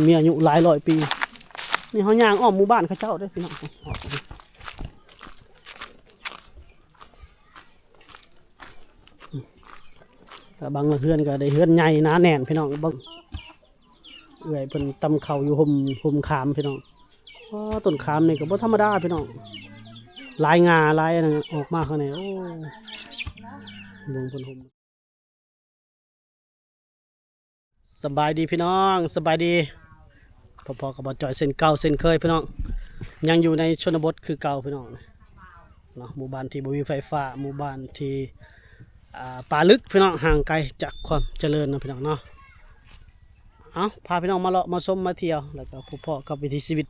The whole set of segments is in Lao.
ມີອາຍຸຫຼາຍຮ້ອຍປີ. ນີ້ເຮົາຍ່າງອ້ອມໝູ່ບ້ານເຂົາເຈົ້າເດ້ພີ່ນ້ອງ. ແຕ່ບາງເຮືອນກໍໄດ້ເຮືອນໃຫຍ່ໜາແໜ້ນພີ່ນ້ອງ. ເບິ່ງ ເອື້ອຍເພິ່ນຕຳເຂົ້າຢູ່ຮົ່ມ ຮົ່ມຂາມພີ່ນ້ອງ. ອໍ ຕົ້ນຂາມນີ້ກໍບໍ່ທຳມະດາພີ່ນ້ອງ, ຫຼາຍງ່າຫຼາຍອັນນັ້ນອອກມາຂ້າງໃນ. ໂອ້ ເບິ່ງເພິ່ນຮົ່ມ. ສະບາຍດີພີ່ນ້ອງ, ສະບາຍດີ. ພໍ້ໆກັບບ່າວຈ່ອຍເຊັ່ນເກົ່າເຊັ່ນເຄີຍພີ່ນ້ອງ, ຍັງຢູ່ໃນຊົນນະບົດຄືເກົ່າພີ່ນ້ອງເນາະ. ໝູ່ບ້ານທີ່ບໍ່ມີໄຟຟ້າ, ໝູ່ບ້ານທີ່ ອ່າ ປ່າລຶກພີ່ນ້ອງ, ຫ່າງໄກຈາກຄວາມຈະເລີນເນາະພີ່ນ້ອງເນາະ. ເອົາ ພາພີ່ນ້ອງມາເລາະມາຊົມມາທ່ຽວ ແລ້ວກໍພົບພໍ້ກັບວິຖີຊີວິດ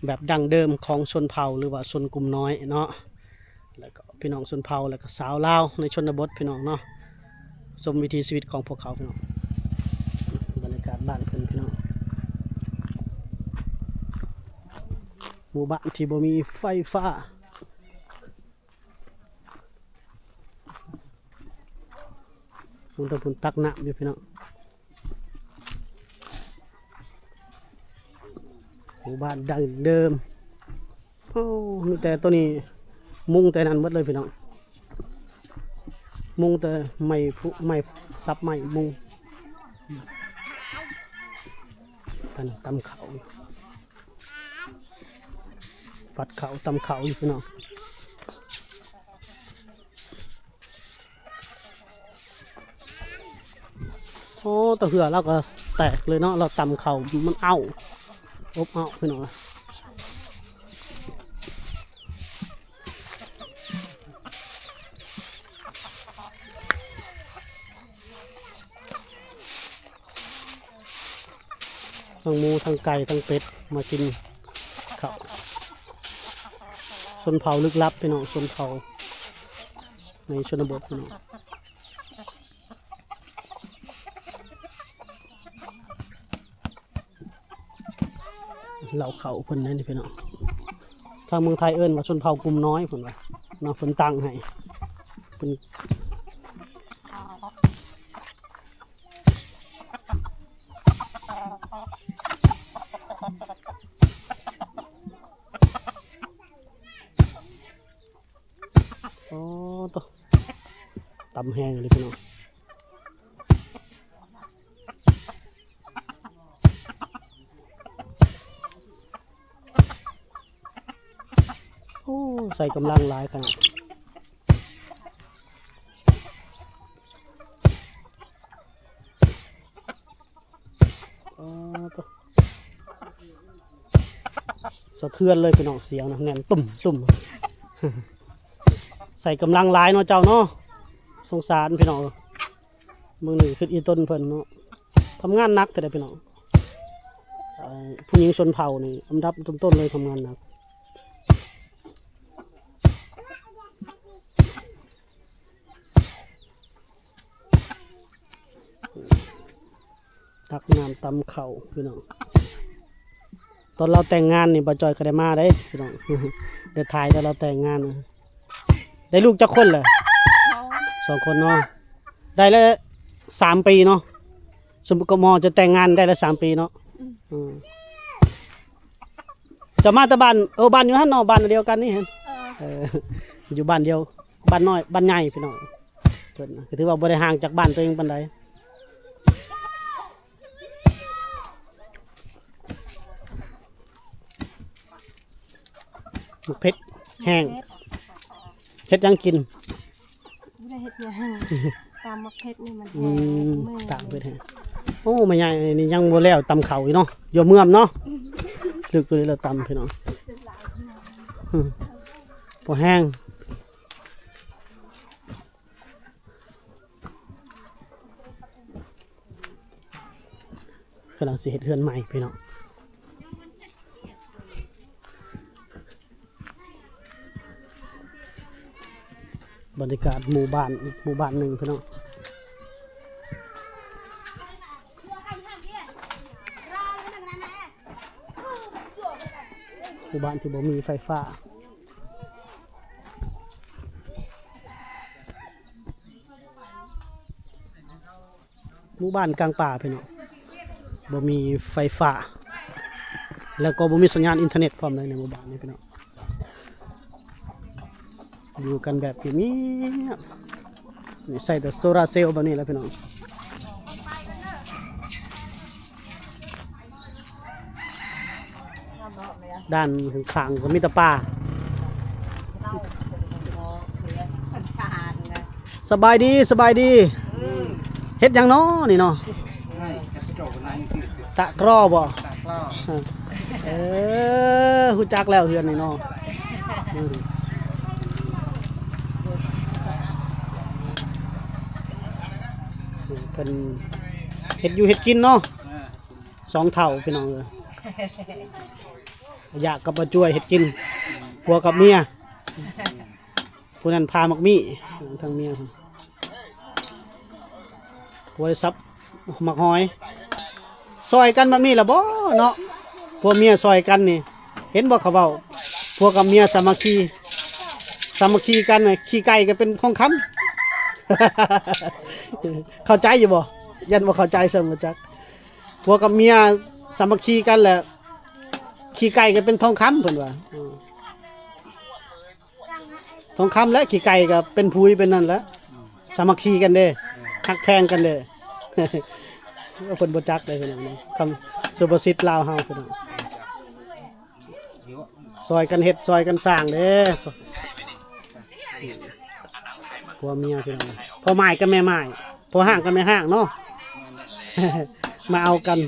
ແບບດັ້ງເດີມຂອງຊົນເຜົ່າ ຫຼືວ່າຊົນກຸ່ມນ້ອຍເນາະ, ແລ້ວກໍພີ່ນ້ອງຊົນເຜົ່າ ແລ້ວກໍຊາວລາວໃນຊົນນະບົດພີ່ນ້ອງເນາະ. ຊົມວິຖີຊີວິດຂອງພວກເຂົາພີ່ນ້ອງ. ບັນຍາກາດບ້ານເພິ່ນພີ່ນ້ອງ, ໝູ່ບ້ານທີ່ບໍ່ມີໄຟຟ້າ. ພຸ້ນ ທາງພຸ້ນຕັກນ້ຳຢູ່ພີ່ນ້ອງ. ໝູ່ບ້ານດັ້ງເດີມ. ໂອ້ ມີແຕ່ໂຕນີ້ ມຸງແຕ່ນັ້ນໝົດເລີຍພີ່ນ້ອງ, ມຸງແຕ່ໄມ້ພຸ ໄມ້ສັບໄມ້ມຸງ. ອັນຕຳເຂົ້າ ຝັດເຂົ້າ ຕຳເຂົ້າຢູ່ພີ່ນ້ອງ. ໂອ້ ຕາເຫືອລາວກໍແຕກເລີຍເນາະ, ລາວຕຳເຂົ້າມັນເອົ້າ ອົບເອົ້າພີ່ນ້ອງ. ທັງໝູ ທັງໄກ່ ທັງເປັດມາກິນເຂົ້າ. ຊົນເຜົ່າລຶກລັບພີ່ນ້ອງ, ຊົນເຜົ່າໃນຊົນນະບົດພີ່ນ້ອງ. ເລົ້າເຂົ້າເພິ່ນນັ້ນພີ່ນ້ອງ, ທາງເມືອງໄທເອີ້ນວ່າຊົນເຜົ່າກຸ່ມນ້ອຍເພິ່ນວ່າເນາະ, ເພິ່ນຕັ້ງໃຫ້ເພິ່ນ. ອໍ ໂຕ ຕຳແຮງອີ່ຫຼີພີ່ນ້ອງ. ໂອ້ ໃສ່ກຳລັງຫຼາຍຂະໜາດ. ອໍ ໂຕ ສະເທືອນເລີຍພີ່ນ້ອງ, ສຽງນະແໜ້ນຕຸ້ມໆ. ໃສ່ກຳລັງຫຼາຍເນາະເຈົ້າເນາະ, ສົງສານພີ່ນ້ອງ. ເບິ່ງນີ້ຄືອີ່ຕົນເພິ່ນເນາະ, ທຳງານໜັກແທ້ເດ້ພີ່ນ້ອງ. ເອີ ຜູ້ຍິງຊົນເຜົ່ານີ້ອັນດັບຕົ້ນໆເລີຍ ທຳງານໜັກ. ຕັກນ້ຳຕຳເຂົ້າພີ່ນ້ອງ. ຕອນລາວແຕ່ງງານນີ້ ບ່າວຈ່ອຍກໍໄດ້ມາເດ້ພີ່ນ້ອງ, ໄດ້ຖ່າຍຕອນລາວແຕ່ງງານ. ໄດ້ລູກຈັກຄົນແລ້ວ? ສອງ ສອງຄົນເນາະ. ໄດ້ລະສາມປີເນາະ, ສົມມຸດກໍໝໍຈະແຕ່ງງານໄດ້ລະສາມປີເນາະ. ອືມ ເຈົ້າມາແຕ່ບ້ານ, ເອີ ບ້ານຢູ່ຫັ້ນເນາະ, ບ້ານດຽວກັນນີ້ຫັ້ນ. ເອີ ເອີ ຢູ່ບ້ານດຽວ, ບ້ານນ້ອຍ ບ້ານໃຫຍ່ພີ່ນ້ອງ. ເພິ່ນກໍຖືວ່າບໍ່ໄດ້ຫ່າງຈາກບ້ານຕົວເອງປານໃດ. ໝາກເຜັດແຫ້ງ ເຮັດຫຍັງກິນ? ບໍ່ໄດ້ເຮັດຫຍັງ, ຕຳໝາກເຜັດນີ້ມັນແຫ້ງ. ອືມ ຕຳເຜັດແຫ້ງ. ໂອ້ ແມ່ໃຫຍ່ນີ້ຍັງບໍ່ແລ້ວ ຕຳເຂົ້າຢູ່ເນາະ, ຢູ່ເມືອງເນາະ. ລຶກຢູ່ນີ້ລະຕຳພີ່ນ້ອງ, ພໍແຫ້ງ. ກຳລັງຊິເຮັດເຮືອນໃໝ່ພີ່ນ້ອງ. ບັນຍາກາດໝູ່ບ້ານ ອີກໝູ່ບ້ານໜຶ່ງພີ່ນ້ອງ. ໝູ່ບ້ານທີ່ບໍ່ມີໄຟຟ້າ. ໝູ່ບ້ານກາງປ່າພີ່ນ້ອງ, ບໍ່ມີໄຟຟ້າ. ແລ້ວກໍບໍ່ມີສັນຍານອິນເຕີເນັດພ້ອມເລີຍໃນໝູ່ບ້ານນີ້ພີ່ນ້ອງ. ຢູ່ກັນແບບງຽບໆ ນີ້ໃຊ້ແຕ່ໂຊລາເຊວແບບນີ້ແຫຼະພີ່ນ້ອງ. ດ້ານຂ້າງໆ ກໍມີແຕ່ປ່າ. ສະບາຍດີ ສະບາຍດີ. ເຮັດຫຍັງນໍນີ້ນໍ? ຕະກຣໍບໍ? ເອີ ຮູ້ຈັກແລ້ວເຮືອນນີ້ນໍ. ເພິ່ນເຮັດຢູ່ເຮັດກິນນໍ ສອງເຖົ້າພີ່ນ້ອງເອີຍ. ຢາກກັບມາຊ່ວຍເຮັດກິນ ຜົວກັບເມຍ. ຜູ້ນັ້ນຜ່າໝາກມີ້ ທາງເມຍ ຜົວໄດ້ສັບໝາກຫອຍ. ຊ່ອຍກັນແບບນີ້ລະບໍເນາະ ຜົວເມຍຊ່ອຍກັນນີ້. ເຫັນບໍ່ເຂົາເວົ້າ ຜົວກັບເມຍສາມັກຄີ ສາມັກຄີກັນນະ ຂີ້ໄກ່ກໍເປັນທອງຄຳ. ເຂົ້າໃຈຢູ່ບໍ່? ຢ້ານບໍ່ເຂົ້າໃຈ ເຊິ່ງບໍ່ຈັກ. ຜົວກັບເມຍສາມັກຄີກັນແຫຼະ ຂີ້ໄກ່ກໍເປັນທອງຄຳ ເພິ່ນວ່າ. ທອງຄຳແລະຂີ້ໄກ່ກໍເປັນຜຸຍເປັນນັ້ນແຫຼະ. ສາມັກຄີກັນເດ້ ຮັກແພງກັນເດ້. ເພິ່ນບໍ່ຈັກເດ້ພີ່ນ້ອງ ຄຳສຸພາສິດລາວເຮົາພີ່ນ້ອງ. ຊ່ອຍກັນເຮັດ ຊ່ອຍກັນສ້າງເດ້ ຜົວເມຍພີ່ນ້ອງ. ພໍ່ໝ້າຍກັບແມ່ໝ້າຍ ພໍ່ຮ້າງກັບແມ່ຮ້າງເນາະ ມາເອົາກັນ.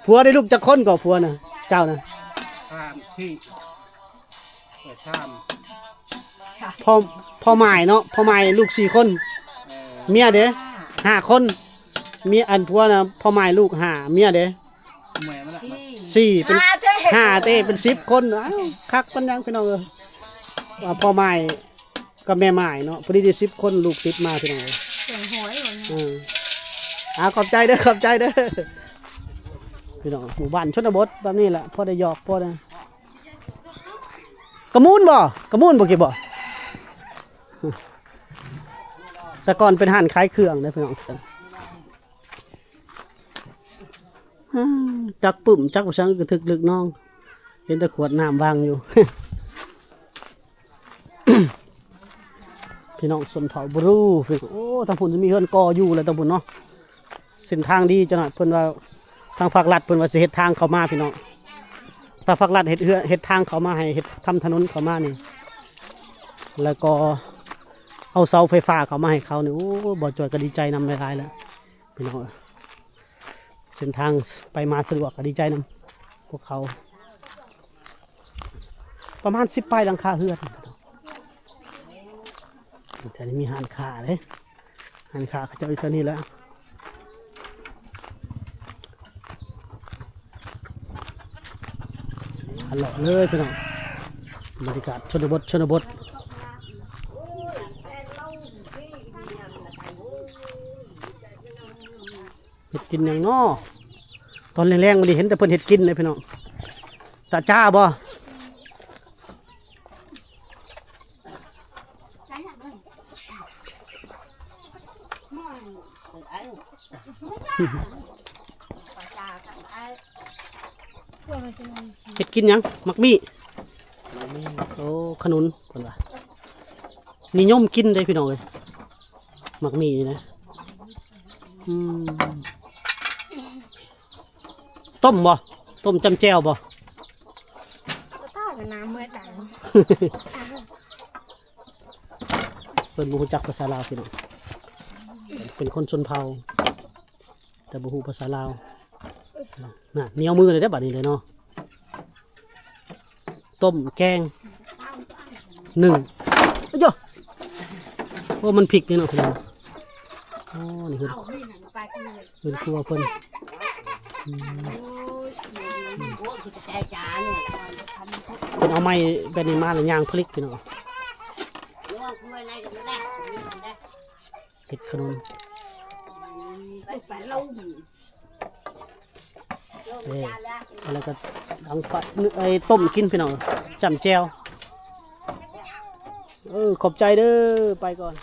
ຜົວໄດ້ລູກຈັກຄົນກໍ ຜົວນະ ເຈົ້ານະ? ສາມ ສີ່ ເອີ ສາມ. ພໍ່ ພໍ່ໝ້າຍເນາະ ພໍ່ໝ້າຍລູກສີ່ຄົນ. ເອີ ເມຍເດ້? ຫ້າຄົນ. ເມຍ ອັນ ຜົວນະ ພໍ່ໝ້າຍລູກຫ້າ ເມຍເດ້? ສີ່ ເປັນຫ້າເດ້ ເປັນສິບຄົນ. ອ້າວ ຄັກປານຫຍັງພີ່ນ້ອງເອີຍ. ພໍ່ໝ້າຍ ກັບແມ່ໝ້າຍເນາະ ພໍດີໄດ້ສິບຄົນ ລູກຕິດມາພີ່ນ້ອງເອີຍ. ເອີ ອ່າ ຂອບໃຈເດີ ຂອບໃຈເດີພີ່ນ້ອງ. ໝູ່ບ້ານຊົນນະບົດແບບນີ້ແຫຼະ ພໍໄດ້ຫຍອກພໍໄດ້. ກະມູນບໍ່? ກະມູນບໍ່ກີ້ບໍ່? ແຕ່ກ່ອນເປັນຮ້ານຂາຍເຄື່ອງເດີພີ່ນ້ອງ. ຈັກປຶ້ມຈັກບໍ່ສັງກະທຶກລຶກນອງ ເຫັນແຕ່ຂວດນ້ຳວາງຢູ່. ພີ່ນ້ອງຊົນເຜົ່າບຣູ ໂອ້ ທາງພຸ້ນຈະມີເຮືອນກໍຢູ່ແລ້ວ ທາງພຸ້ນເນາະ. ເສັ້ນທາງດີຈັກໜ້ອຍ ເພິ່ນວ່າ ທາງພາກລັດເພິ່ນວ່າຊິເຮັດທາງເຂົ້າມາພີ່ນ້ອງ. ຖ້າພາກລັດເຮັດເຮືອ ເຮັດທາງເຂົ້າມາໃຫ້ ເຮັດ ທຳຖະໜົນເຂົ້າມານີ້ ແລ້ວກໍເອົາເສົາໄຟຟ້າເຂົ້າມາໃຫ້ເຂົານີ້ ໂອ້ ບ່າວຈອຍກໍດີໃຈນຳຫຼາຍໆແລ້ວ. ພີ່ນ້ອງເອີຍ ເສັ້ນທາງໄປມາສະດວກ ກໍດີໃຈນຳພວກເຂົາ. ປະມານສິບປາຍຫຼັງຄາເຮືອນ ແຖວນີ້ມີຮ້ານຄ້າເດ້ ຮ້ານຄ້າເຂົາເຈົ້າຢູ່ແຖວນີ້ແຫຼະ. ຫັ້ນເລາະເລີຍພີ່ນ້ອງ ບັນຍາກາດຊົນນະບົດ ຊົນນະບົດ. ເຮັດກິນຫຍັງນໍ? ຕອນແລງໆ ມື້ນີ້ເຫັນແຕ່ເພິ່ນເຮັດກິນເດ້ພີ່ນ້ອງ. ຕາຈ້າບໍ່? ເຮັດກິນຫຍັງ? ໝາກມີ້. ໝາກມີ້. ໂອ້ ຂະໜຸນເພິ່ນວ່າ ນິຍົມກິນເດ້ພີ່ນ້ອງເອີຍ ໝາກມີ້ນີ້ນະ. ອືມ ຕົ້ມບໍ່? ຕົ້ມຈ້ຳແຈ່ວບໍ່? ເພິ່ນບໍ່ຮູ້ຈັກພາສາລາວພີ່ນ້ອງ ເປັນຄົນຊົນເຜົ່າ ແຕ່ບໍ່ຮູ້ພາສາລາວ. ນະ ໜຽວມືເລີຍເດ້ບາດນີ້ເລີຍເນາະ. ຕົ້ມ ແກງ ໜຶ້ງ. ໂອ້ ໂອ້ ມັນພິກເດ້ເນາະພີ່ນ້ອງ. ອໍ ນີ້ເຮືອນ ເຮືອນຄົວເພິ່ນ. ອືມ ເພິ່ນເອົາໄມ້ແບບນີ້ມາແລ້ວຍ່າງຜະລິກພີ່ນ້ອງ. ເຮັດຂະໜົນ ເອີ ແລ້ວກໍດັງໄຟ ເອີ ຕົ້ມກິນພີ່ນ້ອງ ຈ້ຳແຈ່ວ. ເອີ ຂອບໃຈເດີ ໄປກ່ອນ.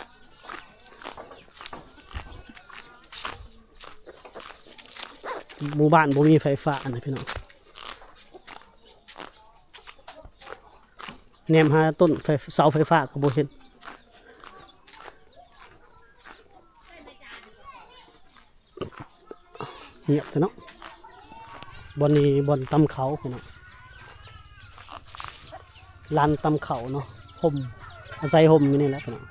ໝູ່ບ້ານບໍ່ມີໄຟຟ້ານະພີ່ນ້ອງ. ແນມຫາຕົ້ນໄຟ ເສົາໄຟຟ້າກໍບໍ່ເຫັນ. ງຽບແທ້ເນາະ. ບ່ອນນີ້ບ່ອນຕຳເຂົ້າພີ່ນ້ອງ. ລານຕຳເຂົ້າເນາະ. ຮົ່ມ ອາໄສຮົ່ມຢູ່ນີ້ແຫຼະພີ່ນ້ອງ.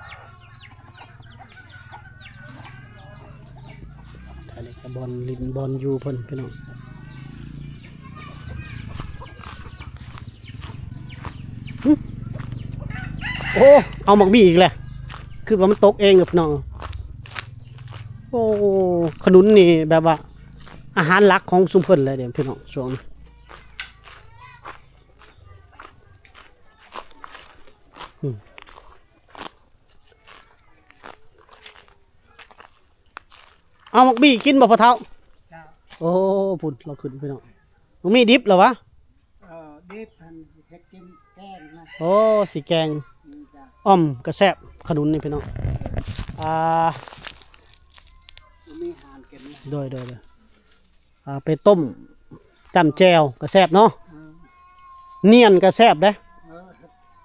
ອັນນີ້ກໍບ່ອນຫຼິ້ນບ່ອນຢູ່ເພິ່ນພີ່ນ້ອງ. ຫຶ ໂອ້ ເອົາໝາກໝີ່ອີກແຫຼະ. ຄືວ່າມັນຕົກເອງເດີພີ່ນ້ອງ. ໂອ້ ຂະໜຸນນີ້ແບບວ່າອາຫານຫຼັກຂອງຊຸມເພິ່ນເລີຍເດ້ພີ່ນ້ອງ ຊ່ວງນີ້. ອືມ ເອົາໝາກໝີ່ກິນບໍ່ພໍ່ເຖົ້າ? ເຈົ້າ. ໂອ້ ພຸ້ນລາວຂຶ້ນພີ່ນ້ອງ. ໝາກໝີ່ດິບລະຫວາ? ເອີ ດິບຫັ້ນເຮັດກິນແກງນະ. ໂອ້ ຊິແກງ. ອືມ ເຈົ້າ. ອ່ອມກໍແຊບ ຂະໜຸນນີ້ພີ່ນ້ອງ. ອ່າ ມີຫານກິນນະ. ໂດຍ ໂດຍ ໂດຍ. ອ່າ ໄປຕົ້ມຈ້ຳແຈ່ວກໍແຊບເນາະ. ເອີ ໜຽນກໍແຊບເດ້. ເອີ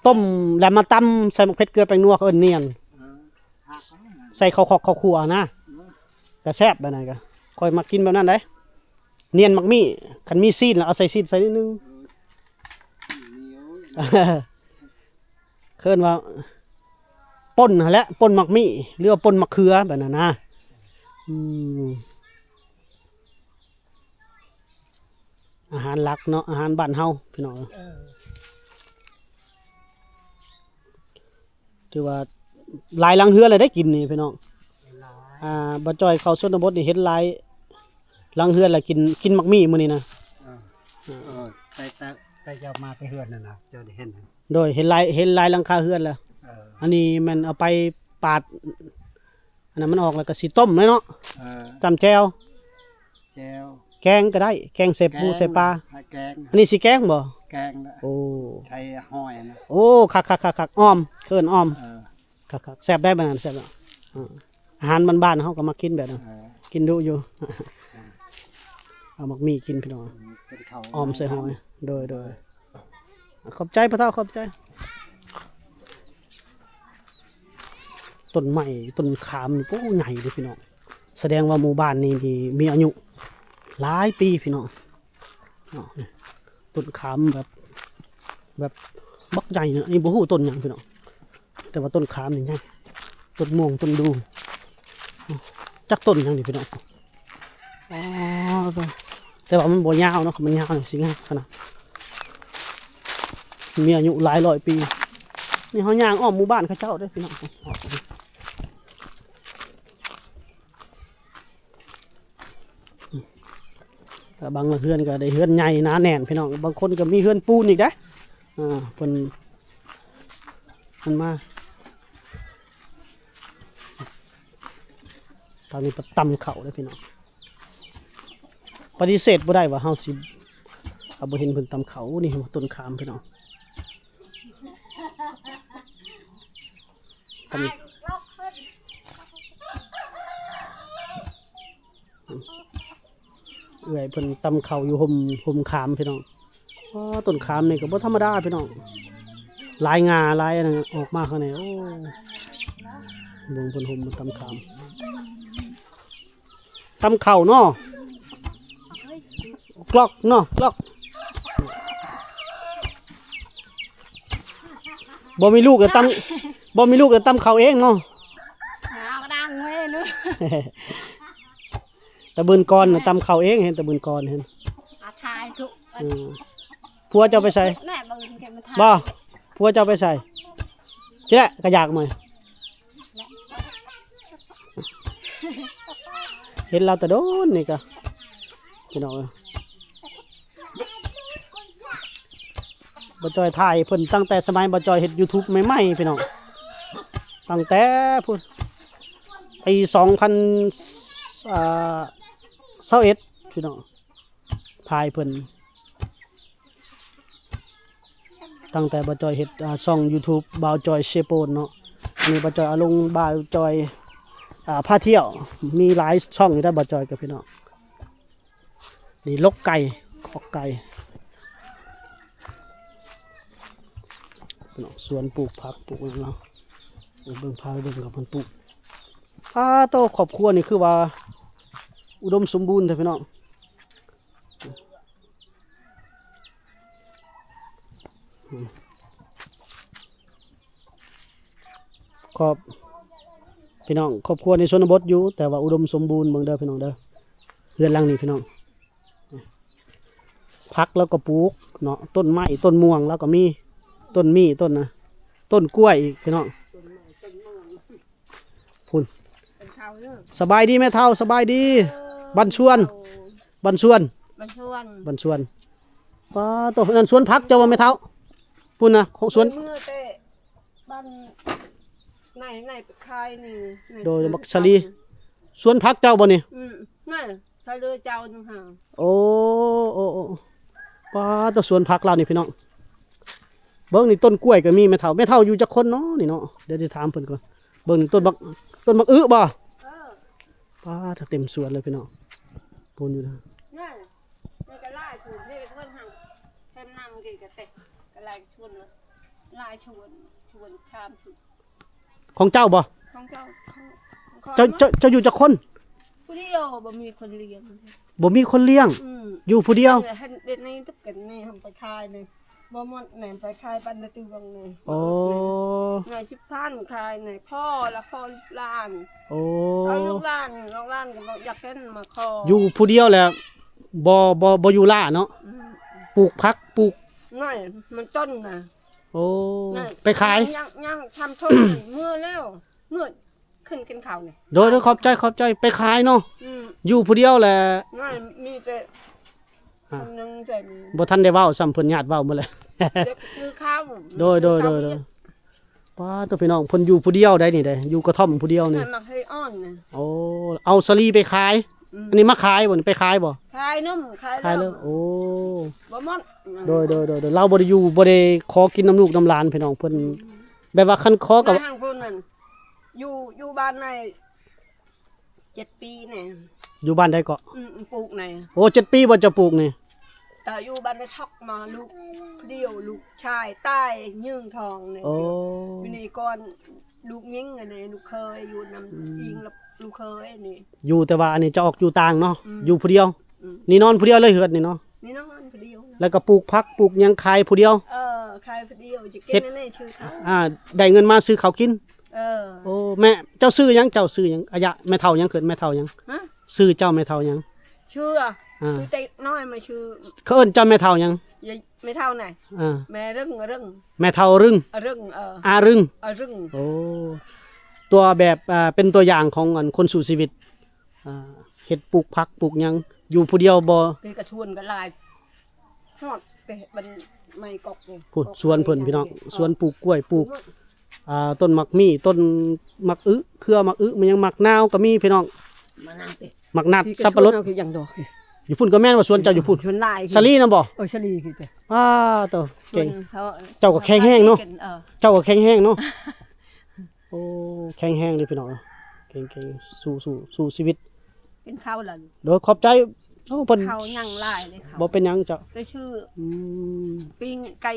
ຕົ້ມແລ້ວມາຕຳໃສ່ໝາກເຜັດເກືອແປ້ງນົວ ເຂົາເອີ້ນໜຽນ. ເອີ ຄັກນະ ໃສ່ເຂົ້າຄອກເຂົ້າຄົວນະ. ເອີ ກໍແຊບແບບນັ້ນ ກໍຂ້ອຍມັກກິນແບບນັ້ນເດ້. ໜຽນໝາກໝີ່ ຄັນມີຊີ້ນແລ້ວເອົາໃສ່ຊີ້ນໃສ່ໜ້ອຍໜຶ່ງ. ເອີ ເຂົາເອີ້ນວ່າປົ່ນຫັ້ນແຫຼະ ປົ່ນໝາກໝີ່ ຫຼືວ່າປົ່ນໝາກເຂືອແບບນັ້ນນະ. ອືມ ອາຫານຫຼັກເນາະ ອາຫານບ້ານເຮົາພີ່ນ້ອງ. ເອີ ຖືວ່າຫຼາຍຫຼັງເຮືອນແລ້ວໄດ້ກິນນີ້ພີ່ນ້ອງ. ຫຼາຍ. ອ່າ ບ່າວຈ້ອຍເຂົ້າຊົນນະບົດນີ້ເຫັນຫຼາຍຫຼັງເຮືອນແລ້ວກິນ ກິນໝາກໝີ່ມື້ນີ້ນະ. ເອີ ເອີ ແຕ່ ແຕ່ ແຕ່ເຈົ້າມາແຕ່ເຮືອນນັ້ນນະ ເຈົ້າໄດ້ເຫັນ. ໂດຍ ເຫັນຫຼາຍ ເຫັນຫຼາຍຫຼັງຄາເຮືອນແລ້ວ. ເອີ ອັນນີ້ແມ່ນເອົາໄປປາດ ອັນນັ້ນມັນອອກແລ້ວກໍຊິຕົ້ມເລີຍເນາະ. ເອີ ຈ້ຳແຈ່ວ ແຈ່ວ ແກງກໍໄດ້ ແກງໃສ່ປູໃສ່ປາ. ໃຫ້ແກງ ອັນນີ້ຊິແກງບໍ່? ແກງນະ. ໂອ້ ໃສ່ຫອຍນະ. ໂອ້ ຄັກໆໆໆ ອ່ອມ ເອີ້ນອ່ອມ. ເອີ ຄັກໆ ແຊບໄດ໋ ແບບນັ້ນແຊບ. ເອີ ອາຫານບ້ານໆ ເຮົາກໍມັກກິນແບບນັ້ນ. ເອີ ກິນດຸຢູ່. ເອົາໝາກໝີ່ກິນພີ່ນ້ອງ ເປັນເຂົ້າ ອ່ອມໃສ່ຫອຍ. ໂດຍໆ ຂອບໃຈພໍ່ເຖົ້າ ຂອບໃຈ. ຕົ້ນໄມ້ຕົ້ນຂາມນີ້ ໂອ້ ໃຫຍ່ເດ້ພີ່ນ້ອງ. ສະແດງວ່າໝູ່ບ້ານນີ້ນີ້ມີອາຍຸຫຼາຍປີພີ່ນ້ອງ. ເນາະ ຕົ້ນຂາມແບບ ແບບບັກໃຫຍ່ເນາະ. ນີ້ບໍ່ຮູ້ຕົ້ນຫຍັງພີ່ນ້ອງ ແຕ່ວ່າຕົ້ນຂາມນີ້ໃຫຍ່. ຕົ້ນມ່ວງ ຕົ້ນດູ່ ຈັກຕົ້ນຫຍັງນີ້ພີ່ນ້ອງ. ອໍ ແຕ່ວ່າມັນບໍ່ຍາວເນາະ ຄັນມັນຍາວນີ້ຊິງາມຂະໜາດ. ມີອາຍຸຫຼາຍຮ້ອຍປີ. ນີ້ເຮົາຍ່າງອ້ອມໝູ່ບ້ານເຂົາເຈົ້າເດ້ພີ່ນ້ອງ. ແຕ່ບາງເຮືອນກໍໄດ້ເຮືອນໃຫຍ່ໜາແໜ້ນພີ່ນ້ອງ ບາງຄົນກໍມີເຮືອນປູນອີກເດ້. ອ່າ ເພິ່ນ ເພິ່ນມາ ທາງນີ້ເພິ່ນຕຳເຂົ້າເດ້ພີ່ນ້ອງ. ປະຕິເສດບໍ່ໄດ້ວ່າເຮົາຊິ ເຮົາບໍ່ເຫັນເພິ່ນຕຳເຂົ້າ. ໂອ້ ນີ້ຕົ້ນຂາມພີ່ນ້ອງ. ເອື້ອຍເພິ່ນຕຳເຂົ້າຢູ່ຮົ່ມ ຮົ່ມຂາມພີ່ນ້ອງ. ອໍ ຕົ້ນຂາມນີ້ກໍບໍ່ທຳມະດາພີ່ນ້ອງ ຫຼາຍງ່າຫຼາຍອັນນັ້ນອອກມາຂ້າງໃນ. ໂອ້ ເບິ່ງເພິ່ນຮົ່ມມາຕຳຂາມ. ຕຳເຂົ້າເນາະ ກລອກເນາະ ກລອກ. ບໍ່ມີລູກກໍຕຳ ບໍ່ມີລູກກໍຕຳເຂົ້າເອງເນາະ. ເອົາດັງເວີຍລູກ. ຕະບືນກ່ອນນະ ຕຳເຂົ້າເອງ ເຫັນຕະບືນກ່ອນເຫັນ. ອາ ຖ່າຍທຸກ ເອີ ຜົວເຈົ້າໄປໃສ? ແນ່ ບາງທີມັນຖ່າຍ ບໍ່ ຜົວເຈົ້າໄປໃສ? ຊິແຫຼະ ກະຢາກມາ ເຫັນລາວແຕ່ດົນນີ້ກະ ພີ່ນ້ອງເອີຍ. ບ່າວຈ່ອຍຖ່າຍເພິ່ນຕັ້ງແຕ່ສະໄໝບ່າວຈ່ອຍເຮັດຢູທູບໃໝ່ໆ ພີ່ນ້ອງ ຕັ້ງແຕ່ພຸ້ນ ປີສອງພັນ ເອີ ຊາວເອັດ ພີ່ນ້ອງ ຖ່າຍເພິ່ນ ຕັ້ງແຕ່ບ່າວຈ່ອຍເຮັດ ອ່າ ຊ່ອງຢູທູບບ່າວຈ່ອຍເຊໂປນເນາະ. ອັນນີ້ບ່າວຈ່ອຍເອົາລົງ ບ່າວຈ່ອຍ ອ່າ ພາທ່ຽວ ມີຫຼາຍຊ່ອງຢູ່ໄດ໋ ບ່າວຈ່ອຍກັບ ພີ່ນ້ອງ. ນີ້ລົກໄກ່ ຄອກໄກ່ ພີ່ນ້ອງ ສວນປູກຜັກປູກຫຍັງເນາະ. ເບິ່ງ ພາໄປເບິ່ງກັບເພິ່ນປູກ. ປາໂຕ ຄອບຄົວນີ້ຄືວ່າອຸດົມສົມບູນແທ້ພີ່ນ້ອງ. ຄອບ ພີ່ນ້ອງ ຄອບຄົວໃນຊົນນະບົດຢູ່ ແຕ່ວ່າອຸດົມສົມບູນ. ເບິ່ງເດີພີ່ນ້ອງເດີ ເຮືອນຫຼັງນີ້ພີ່ນ້ອງ ຜັກລາວກໍປູກເນາະ ຕົ້ນໄມ້ ຕົ້ນມ່ວງລາວກໍມີ ຕົ້ນໝີ້ ຕົ້ນນະ ຕົ້ນກ້ວຍອີກພີ່ນ້ອງ. ພຸ້ນ ສະບາຍດີແມ່ເຖົ້າ ສະບາຍດີ. ເອີ ບ້ານຊວນ ເອີ ບ້ານຊວນ ບ້ານຊວນ ບ້ານຊວນ. ປາໂຕ ນັ້ນສວນຜັກເຈົ້າບໍ່ແມ່ເຖົ້າ? ພຸ້ນນະ ຂອງສວນ ເມື່ອແຕ່ບ້ານໃນ ໃນໄປຂາຍນີ້ ໂດຍ ໃນ ບັກສາລີ ສວນຜັກເຈົ້າບໍ່ນີ້? ອືມ ນັ້ນ ສາລີເຈົ້າຫັ້ນຫາ. ໂອ້ ໂອ້ ໂອ້ ປາໂຕ ສວນຜັກລາວນີ້ພີ່ນ້ອງ. ເບິ່ງນີ້ ຕົ້ນກ້ວຍກໍມີແມ່ເຖົ້າ. ແມ່ເຖົ້າຢູ່ຈັກຄົນເນາະນີ້ເນາະ? ດຽວຊິຖາມເພິ່ນກ່ອນ. ເບິ່ງນີ້ ຕົ້ນບັກ ຕົ້ນບັກອຶບໍ່? ເອີ ປາໂຕ ເຕັມສວນເລີຍພີ່ນ້ອງ. ປູນຢູ່ນະ ນັ້ນ ນີ້ກໍຫຼາຍສວນເດ້ ເພິ່ນຫັ້ນ ແຄມນຳກີ້ກໍແຕກ ກໍຫຼາຍສວນເລີຍ ຫຼາຍສວນ ສວນສາມສິບ. ຂອງເຈົ້າບໍ່? ຂອງເຈົ້າ ຂອງ ຂອງຂ້ອຍ. ເຈົ້າ ເຈົ້າ ເຈົ້າຢູ່ຈັກຄົນ? ຜູ້ດຽວ ບໍ່ມີຄົນລ້ຽງ ບໍ່ມີຄົນລ້ຽງ. ອືມ ຢູ່ຜູ້ດຽວ. ເຮັດ ເຮັດໃນຕຶກກັນນີ້ ໄປຂາຍນີ້ ບໍ່ໝົດແໜ່ ໄປຂາຍປັນນະຕື່ວັງນີ້. ໂອ້ ໃນສິບພັນຂາຍໃນພໍ່ລະພໍ່ລູກຫຼານ. ໂອ້ ເອົາລູກຫຼານ ລູກຫຼານກໍບໍ່ຢາກເປັນມາຂໍ. ຢູ່ຜູ້ດຽວແຫຼະ ບໍ່ ບໍ່ ບໍ່ຢູ່ຫຼ້າເນາະ. ອືມ ປູກຜັກ ປູກ ນ້ອຍ ມັນຕົ້ນນະ. ໂອ້ ນັ້ນ ໄປຂາຍ ຍັງ ຍັງທຳທົງ ເມື່ອແລ້ວ ເມື່ອຂຶ້ນກິນເຂົ້ານີ້. ໂດຍ ໂດຍ ຂອບໃຈ ຂອບໃຈ. ໄປຂາຍເນາະ. ອືມ ຢູ່ຜູ້ດຽວແຫຼະ ນ້ອຍ ມີແຕ່ຄົນໜຶ່ງໃຈມີ ບໍ່ທັນໄດ້ເວົ້າຊ້ຳ ເພິ່ນຍາດເວົ້າໝົດແລ້ວ. ເດີ ຄືເຂົາ ໂດຍ ໂດຍ ໂດຍ ໂດຍ. ປາໂຕ ພີ່ນ້ອງ ເພິ່ນຢູ່ຜູ້ດຽວໄດ໋ນີ້ໄດ໋ ຢູ່ກະທ່ອມຜູ້ດຽວນີ້. ມັກໃຫ້ອ່ອນນະ. ໂອ້ ເອົາສາລີໄປຂາຍ. ອືມ ອັນນີ້ມາຂາຍບໍ່ນີ້? ໄປຂາຍບໍ່? ຂາຍນຳ ຂາຍ ຂາຍແລ້ວ ແລ້ວ. ໂອ້ ບໍ່ໝົດ. ໂດຍ ໂດຍ ໂດຍ ໂດຍ. ລາວບໍ່ໄດ້ຢູ່ ບໍ່ໄດ້ຂໍກິນນຳລູກນຳຫຼານ ພີ່ນ້ອງ ເພິ່ນ. ອືມ ແບບວ່າຄັນຂໍກໍ ມາທາງພຸ້ນນັ້ນ ຢູ່ ຢູ່ບ້ານໃນ ເຈັດປີແນ່. ຢູ່ບ້ານໃດເກາະ? ອືມ ປູກໃນ. ໂອ້ ເຈັດປີບໍ່ເຈົ້າປູກນີ້? ແຕ່ຢູ່ບ້ານນາຊອກມາ ລູກຜູ້ດຽວ ລູກຊາຍຕາຍຍືງທອງນີ້. ໂອ້ ຢູ່ນີ້ກ່ອນ ລູກຍິງອັນນີ້ ລູກເຂີຍຢູ່ນຳ ອືມ ອີງກັບລູກເຂີຍນີ້. ຢູ່ ແຕ່ວ່າອັນນີ້ຈະອອກຢູ່ຕ່າງເນາະ. ອືມ ຢູ່ຜູ້ດຽວ. ອືມ ນີ້ນອນຜູ້ດຽວເລີຍເຮືອນນີ້ເນາະ? ນີ້ນອນຜູ້ດຽວ. ແລ້ວກໍປູກຜັກ ປູກຫຍັງຂາຍຜູ້ດຽວ? ເອີ ຂາຍຜູ້ດຽວ ຈະກິນອັນນີ້ ຊື້ເຂົ້າ. ອ່າ ໄດ້ເງິນມາຊື້ເຂົ້າກິນ. ເອີ ໂອ້ ແມ່ ເຈົ້າຊື່ຫຍັງ? ເຈົ້າຊື່ຫຍັງ? ອາຍະ ແມ່ເຖົ້າຫຍັງ? ເອີ້ນແມ່ເຖົ້າຫຍັງ? ຮະ? ຊື່ເຈົ້າແມ່ເຖົ້າຫຍັງ? ເຊື່ອ ອ່າ ຊື່ແຕ່ນ້ອຍມາຊື່. ເຂົາເອີ້ນເຈົ້າແມ່ເຖົ້າຫຍັງ? ຍາຍ ແມ່ເຖົ້ານະ. ອ່າ ແມ່ເຣຶ້ງ ເຣຶ້ງ ແມ່ເຖົ້າເຣຶ້ງ. ເຣຶ້ງ ເອີ ອາເຣຶ້ງ ອາເຣຶ້ງ. ໂອ້ ຕົວແບບ ອ່າ ເປັນຕົວຢ່າງຂອງອັນຄົນສູ້ຊີວິດ ອ່າ ເຮັດປູກຜັກປູກຫຍັງ ຢູ່ຜູ້ດຽວບໍ່? ເປັນກະຊວນກໍຫຼາຍ ຮອດແຕ່ບັນໄມ້ກອກນີ້ ພຸ້ນ ກອກ ສວນເພິ່ນ ພີ່ນ້ອງ ກອກ ສວນປູກກ້ວຍ ປູກ ອ່າ ຕົ້ນໝາກມີ້ ຕົ້ນໝາກອຶ ເຄືອໝາກອຶ ມັນຍັງໝາກນາວກໍມີ ພີ່ນ້ອງ. ໝາກນາວຕິ ໝາກນັດ ທີ່ກະຊວນ ສັບປະລົດ ເຮົາຄືຫຍັງດອກ. ຢູ່ພຸ້ນກໍແມ່ນວ່າສວນເຈົ້າຢູ່ພຸ້ນ ສວນຫຼາຍ ສາລີນຳບໍ່? ເອີ ສາລີຄືກັນ. ອ້າໂຕ ເກັ່ງ ເຈົ້າກໍແຂງແຮງເນາະ. ເອີ ເຈົ້າກໍແຂງແຮງເນາະ. ໂອ້ ແຂງແຮງເດ້ພີ່ນ້ອງ ເກັ່ງໆ ສູ້ ສູ້ ສູ້ຊີວິດ. ກິນເຂົ້າແລ້ວ ໂດຍ ຂອບໃຈ. ໂອ້ ເພິ່ນ ເຂົ້າຍັງຫຼາຍເລີຍ ເຂົ້າ ບໍ່ເປັນຫຍັງເຈົ້າ ແຕ່ຊື່ ອືມ ປີ້ງໄກ່.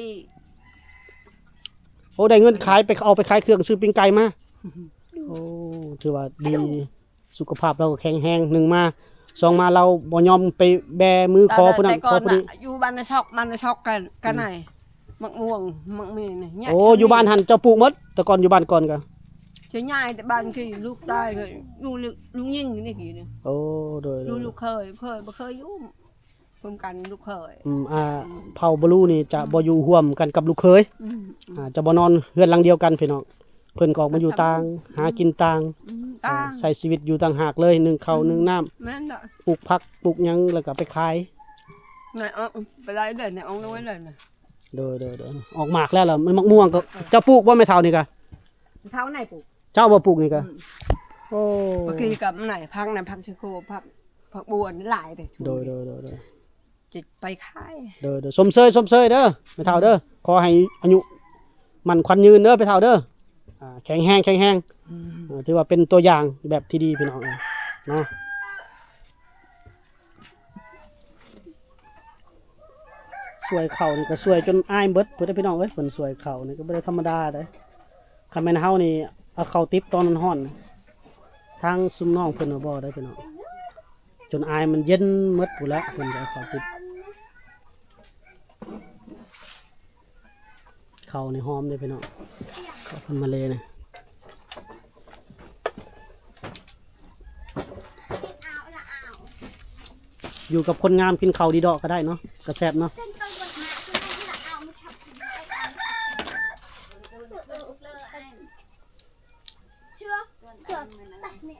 ໂອ້ ໄດ້ເງິນຂາຍໄປ ເອົາໄປຂາຍເຄື່ອງຊື້ປີ້ງໄກ່ມາ. ໂອ້ ຖືວ່າດີ ສຸຂະພາບລາວກໍແຂງແຮງ ໜຶ່ງມາ ສອງມາ ລາວບໍ່ຍອມໄປແບມືຂໍຜູ້ນັ້ນ ແຕ່ກ່ອນ ຂໍຜູ້ນີ້ ນະ ຢູ່ບ້ານນາຊອກ ບ້ານນາຊອກກັນ ກັນ ອືມ ໄຫນ ໝາກມ່ວງ ໝາກມີ້ນີ້. ໂອ້ ຢູ່ບ້ານຫັ້ນເຈົ້າປູກໝົດ ແຕ່ກ່ອນຢູ່ບ້ານກ່ອນກະ ຊິຍ້າຍແຕ່ບ້ານທີ່ລູກຕາຍກໍຢູ່ ລູກຍິງນີ້ກີ້ນີ້. ໂອ້ ໂດຍ ໂດຍ ຢູ່ລູກເຂີຍ ເຂີຍບໍ່ເຄີຍຢູ່ຮ່ວມກັນ ລູກເຂີຍ. ອືມ ອ່າ ເຜົ່າບະລູນີ້ຈະ ອືມ ບໍ່ຢູ່ຮ່ວມກັນກັບລູກເຂີຍ. ອືມ ອ່າ ຈະບໍ່ນອນເຮືອນຫຼັງດຽວກັນ ພີ່ນ້ອງ. ເພິ່ນກໍອອກມາຢູ່ຕ່າງ ຫາກິນຕ່າງ ອືມ ຕ່າງ ໃຊ້ຊີວິດຢູ່ຕ່າງຫາກເລີຍ ໜຶ້ງເຂົ້າ ອືມ ໜຶ້ງນ້ຳ ແມ່ນລະ ປູກຜັກ ປູກຫຍັງ ແລ້ວກໍໄປຂາຍ. ໄດ້ອອກໄປໄດ້ເດີ ໄດ້ອອກໜ່ວຍເລີຍນະ. ໂດຍ ໂດຍ ໂດຍ ອອກໝາກແລ້ວລະ. ມັນໝາກມ່ວງກໍ ເອີ ເຈົ້າປູກບໍ່ແມ່ເຖົ້ານີ້ກະ? ເຖົ້າໄຫນປູກ ເຈົ້າບໍ່ປູກນີ້ກະ? ອືມ ໂອ້ ເມື່ອກີ້ກໍໄຫນ ຜັກນະ ຜັກຊະໂຄ ຜັກ ຜັກບົວນີ້ຫຼາຍເດ້. ໂດຍ ໂດຍ ໂດຍ ໂດຍ ຈະໄປຂາຍ. ໂດຍ ໂດຍ ຊົມເຊີຍ ຊົມເຊີຍເດີແມ່ເຖົ້າເດີ. ອືມ ຂໍໃຫ້ອາຍຸໝັ້ນຂວັນຍືນເດີແມ່ເຖົ້າເດີ. ອ່າ ແຂງແຮງ ແຂງແຮງ. ອືມ ເອີ ຖືວ່າເປັນຕົວຢ່າງແບບທີ່ດີ ພີ່ນ້ອງເອີຍເນາະ. ຊ່ວຍເຂົ້ານີ້ກໍຊ່ວຍຈົນອາຍເບິດພຸ້ນເດ້ພີ່ນ້ອງເອີຍ. ເພິ່ນຊ່ວຍເຂົ້ານີ້ກໍບໍ່ໄດ້ທຳມະດາເດ້. ຄັນແມ່ນເຮົານີ້ເອົາເຂົ້າຕິບຕອນຮ້ອນໆ ທາງຊຸມນ້ອງເພິ່ນວ່າບໍ່ໄດ້ພີ່ນ້ອງ, ຈົນອາຍມັນເຢັນໝົດພຸ້ນລະ ເພິ່ນຈະເອົາເຂົ້າຕິບ. ເຂົ້ານີ້ຫອມເດ້ພີ່ນ້ອງ, ເຂົ້າພັນມາເລນີ້. ຢູ່ກັບຄົນງາມກິນເຂົ້າດີເດາະກໍໄດ້ເນາະ, ກໍແຊບເນາະ.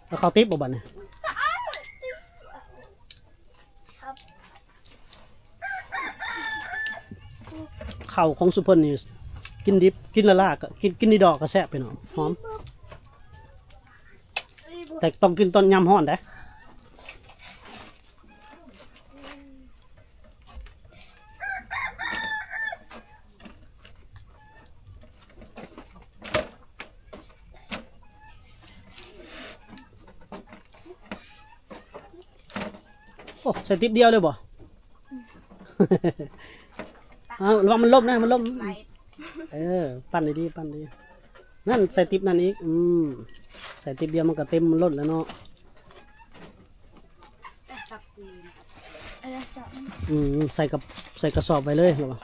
ເອົາເຂົ້າຕິບບໍ່ບັດນີ້? ເຂົ້າຂອງຊຸມເພິ່ນນີ້ ກິນດິບ ກິນລະລາ ກໍກິນ ກິນດີດອກກໍແຊບພີ່ນ້ອງ, ຫອມ. ແຕ່ຕ້ອງກິນຕອນຍາມຮ້ອນເດ້. ໂອ້ ໃສ່ຕິບດຽວເລີຍບໍ່? ເອົາ ລະວັງມັນລົ້ມນະ ມັນລົ້ມ. ເອີ ປັ່ນດີໆ ປັ່ນດີໆ. ນັ້ນ ໃສ່ຕິບນັ້ນອີກ. ອືມ ໃສ່ຕິບດຽວມັນກໍເຕັມ ມັນລົ້ນແລ້ວເນາະ. ເອີ ເຈາະມັນ ອືມ ໃສ່ກັບ ໃສ່ກະສອບໄວ້ເລີຍ ລະວ່າ.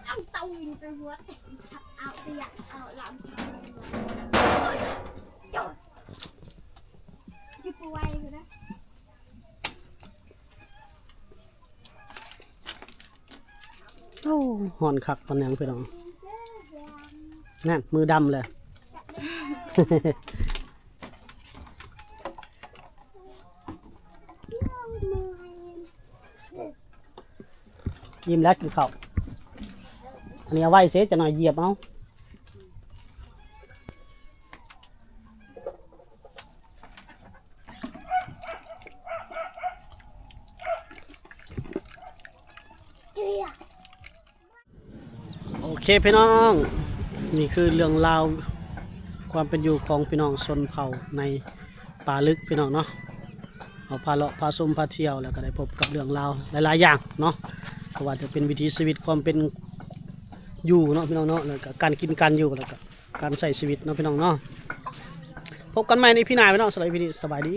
ເອົາເຕົາອິນໄປຫົວແຕກ ເອົາ ເອົາລຳ ຢູ່ປ່ວຍພຸ້ນນະ. ໂອ້ ຮ້ອນຄັກປານຫຍັງພີ່ນ້ອງ. ນັ້ນ ມືດຳເລີຍ. ອີ່ມແລ້ວກິນເຂົ້າ. ອັນນີ້ເອົາໄວ້ເຊ ຈັກໜ້ອຍຢຽບເອົາ. ໂອເຄພີ່ນ້ອງ, ນີ້ຄືເລື່ອງລາວຄວາມເປັນຢູ່ຂອງພີ່ນ້ອງຊົນເຜົ່າໃນປ່າລຶກພີ່ນ້ອງເນາະ. ເຮົາພາເລາະພາຊົມພາທ່ຽວ ແລ້ວກໍໄດ້ພົບກັບເລື່ອງລາວຫຼາຍໆຢ່າງເນາະ, ບໍ່ວ່າຈະເປັນວິຖີຊີວິດຄວາມເປັນຢູ່ເນາະພີ່ນ້ອງເນາະ, ແລ້ວກໍການກິນການຢູ່ ແລ້ວກໍການໃຊ້ຊີວິດເນາະພີ່ນ້ອງເນາະ. ພົບກັນໃໝ່ໃນອີພີໜ້າພີ່ນ້ອງ, ສຳລັບອີພີນີ້ສະບາຍດີ.